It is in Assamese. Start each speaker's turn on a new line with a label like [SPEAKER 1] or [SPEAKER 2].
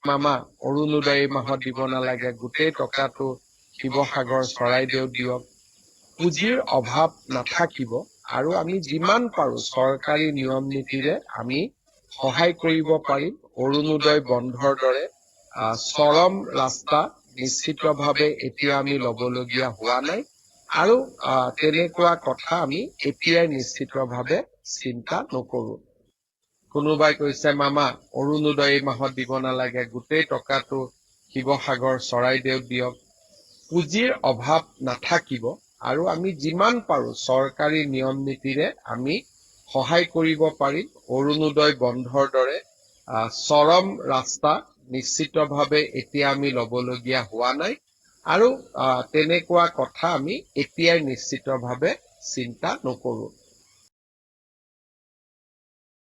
[SPEAKER 1] মামা, অৰুণোদয় এই মাহত দিব নালাগে, গোটেই টকাটো শিৱসাগৰ, চৰাইদেউ দিয়ক। পুঁজিৰ অভাৱ নাথাকিব আৰু আমি যিমান পাৰো চৰকাৰী নিয়ম নীতিৰে আমি সহায় কৰিব পাৰিম। অৰুণোদয় বন্ধৰ দৰে চৰম ৰাস্তা নিশ্চিতভাৱে এতিয়া আমি ল'বলগীয়া হোৱা নাই আৰু তেনেকুৱা কথা আমি এতিয়াই নিশ্চিতভাৱে চিন্তা নকৰো। কোনোবাই কৈছে, মামা, অৰুণোদয় এই মাহত দিব নালাগে, গোটেই টকাটো শিৱসাগৰ, চৰাইদেউ দিয়ক। পুঁজিৰ অভাৱ নাথাকিব আৰু আমি যিমান পাৰো চৰকাৰী নিয়ম নীতিৰে আমি সহায় কৰিব পাৰিম। অৰুণোদয় বন্ধৰ দৰে চৰম ৰাস্তা নিশ্চিতভাৱে এতিয়া আমি ল'বলগীয়া হোৱা নাই আৰু তেনেকুৱা কথা আমি এতিয়াই নিশ্চিতভাৱে চিন্তা নকৰো।